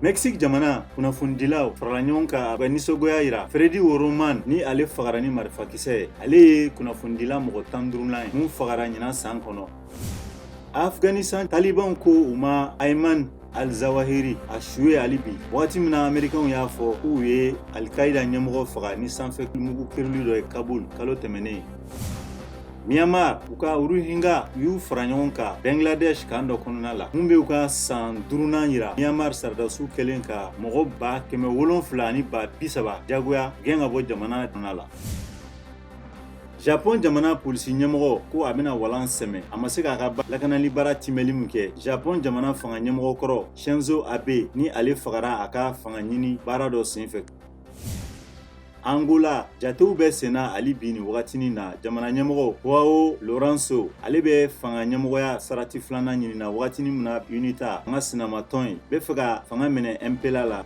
Mexique jamana kunnafonidilaw farala ɲɔgɔn kan ka nisɔngoya yira Freddy Roman ni ale fagara ni marifakisɛ ye. Ale ye kunnafonidila mɔgɔ 15nan ye mun fagara ɲinan san kɔnɔ. Afghanistan, Talibanw ko u ma Ayman al-Zawahiri a su ye hali bi, wagati min na Amerikanw y'a fɔ k'u ye Al-Qaida ɲɛmɔgɔ faga ni sanfɛ mugu keruli dɔ ye Kabul kalo tɛmɛnen. Myanmar, u ka Rohingya y'u fara ɲɔgɔn kan Bangladesh kan dɔ kɔnɔna la mun bɛ u ka san duurunan yira Myanmar saradasiw kɛlen ka mɔgɔ 700 000 ni 30 000 jagoya gɛn ka bɔ jamana kɔnɔna la. Japon jamana polisi ɲɛmɔgɔ ko a bɛna walan sɛmɛ a ma se k'a ka lakanali baara timɛli min kɛ. Japon jamana fanga ɲɛmɔgɔ kɔrɔ Shinzo Abe ni ale fagara a ka fanga ɲini baara dɔ senfɛ. Angola, jatew bɛ senna hali bi nin wagatinin na. Jamana ɲɛmɔgɔ Joao Lourenço, ale bɛ fanga ɲɛmɔgɔya sarati filanan ɲinina, wagatinin min na UNITA, an ka sinamatɔn in, bɛ fɛ ka fanga minɛ MPLA la.